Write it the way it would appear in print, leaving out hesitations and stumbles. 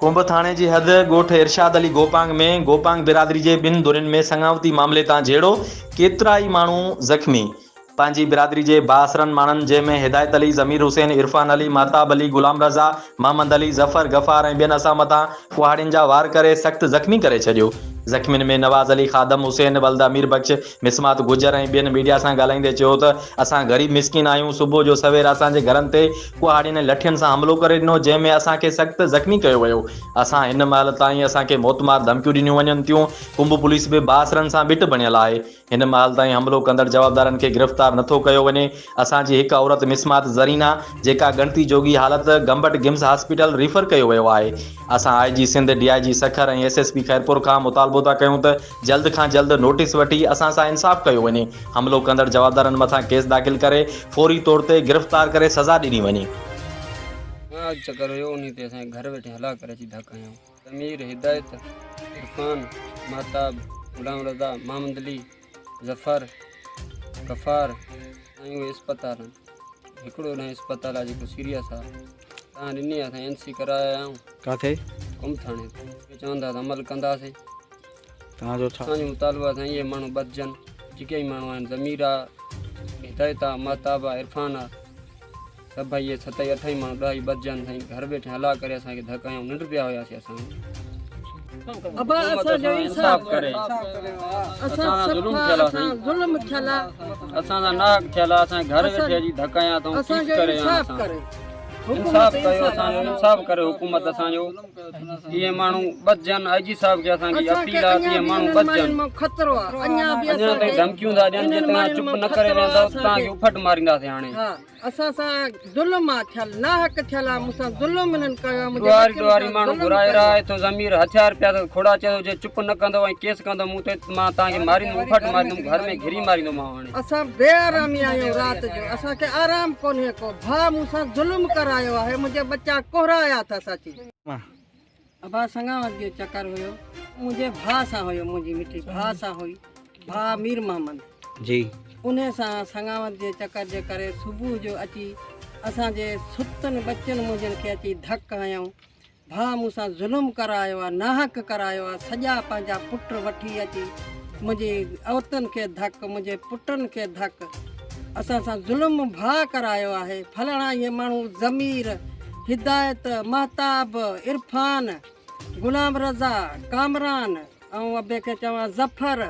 ڪنب ٿاڻي جي حد ڳوٺ ارشاد علي گوپانگ ۾ گوپانگ برادري جي ٻن ڌرين ۾ سڱاوتي معاملي تان جهيڙو، ڪيترائي ماڻهو زخمي. پنهنجي برادري جي بااثرن ماڻهن جنهن ۾ هدايت علي، ضمير حسين، عرفان علي، مهتاب علي، غلام رضا، محمد علي، ظفر، غفار ۽ ٻين اسان مٿان ڪهاڙين جا وار ڪري سخت زخمي ڪري ڇڏيو. زخمين ۾ نواز علي، خادم حسين ولد امير بخش، مسمات گجر ۽ ٻين ميڊيا سان ڳالهائيندي چيو ته اسان غريب مسڪين آهيون صبح جو سوير اسان جي گهرن تي ڪهاڙين ۽ لٺين سان حملو ڪري ڏنو جنهن ۾ اسان کي سخت زخمي ڪيو ويو اسان هن مهل تائين اسان کي موتمار ڌمڪيون ڏنيون وڃن ٿيون ڪنب پوليس به بااثرن سان ٻٽ بڻيل آهي هن مهل تائين حملو ڪندڙ جوابدارن کي گرفتار نٿو ڪيو وڃي اسان جي هڪ عورت مسمات زرينا جيڪا ڳڻتي جوڳي حالت گمبٽ گمس هاسپيٽل ريفر ڪيو ويو آهي اسان I G Sindh D I G Sukkur ۽ S S P Khairpur کان مطالبو ٿا ڪيون ته جلد کان جلد نوٽيس وٺي اسان سان انصاف ڪيو وڃي، حملو ڪندڙ جوابدارن مٿان ڪيس داخل ڪري فوري طور تي گرفتار ڪري سزا ڏني وڃي. اڄ چڪر هيو انهي تي اسان کي گهر ويٺي هلا ڪري اچي ڌڪ هنيائون. ضمير، هدايت، عرفان، مهتاب، غلام رضا، محمد علي، ظفر، غفار ۽ اهي اسپتال آهن. هڪڙو هن اسپتال آهي جيڪو سيريس آهي. تان ڏني آهي سائين اين سي ڪرايا آهيون. ڪاٿي؟ ڪم ٿاڻي تي. چون ٿا ته عمل ڪنداسين. توهان جو ڇا؟ اسان جو مطالبو آهي سائين اهي ماڻهو ٻڌجن جيڪي به ماڻهو آهن ضمير آ هدايت آ مهتاب آ عرفان آ سڀ اهي ست ئي اٺ ئي ماڻهو ڏهه ئي ٻڌجن سائين گهر ويٺي هلا ڪري اسان کي ڌڪ هنيائون ننڊ پيا هياسي اسان ابا اسان جو انصاف ڪري اسان ظلم ٿيل آ سائين ظلم ٿيل آ اسان سان ناحق ٿيل آ اسان گهر ويٺي اچي ڌڪ هنيا اٿئون اسان ڪيس جو ڪري انصاف ڪري انصاف ڪيو اسان جو انصاف ڪري حڪومت اسان جو اهي ماڻهو ٻڌجن آء جي صاحب کي اسان جي اپيل آهي ته اهي ماڻهو ٻڌجن خطرو آ اڃا به اڃا تائين ڌمڪيون ٿا ڏين جي توهان چپ نه ڪري ويهندؤ ته توهان کي اڦٽ مارينداسين هاڻي اسان سان ظلم آ ٿيل ناحق ٿيل آ مون سان ظلم انهن ڪيو آ منهنجي ڏوهاري ٻچن ڏوهاري سان ماڻهو ظلم گهرائي ڪيو رهيا اٿو ضمير هٿيار پيا اٿس کوڙا چئي ٿو جي چپ نه ڪندؤ ۽ ڪيس ڪندؤ مون تي مان توهان کي ماريندم اڦٽ ماريندم گهر ۾ گهري ماريندومانو هاڻي. اسان بي آرامي آهيون رات جو اسان کي آرام ڪونهي ڪو ڀاء مون سان ظلم ڪرايو آهي منهنجي ٻچا ڪهرايا اٿس اچي. ابا سڱاوت جو چڪر هيو منهنجي ڀاء سان هيو منهنجي مٺي ڀاء سان هئي ڀاء مير محمد جي. انهي سان سڱاوت جي چڪر جي ڪري صبح جو اچي اسان جي ستن ٻچن منهنجن کي اچي ڌڪ هنيائون ڀاء مون سان ظلم ڪرايو آ، ناحق ڪرايو آ، سڄا پنهنجا پٽ وٺي اچي منهنجي عورتن کي ڌڪ، منهنجي پٽن کي ڌڪ، اسان سان ظلم ڀاء ڪرايو آهي، فلاڻا اهي ماڻهو ضمير، هدايت، مهتاب، عرفان، غلام رضا، ڪامران ۽ ابي کي چوان ظفر.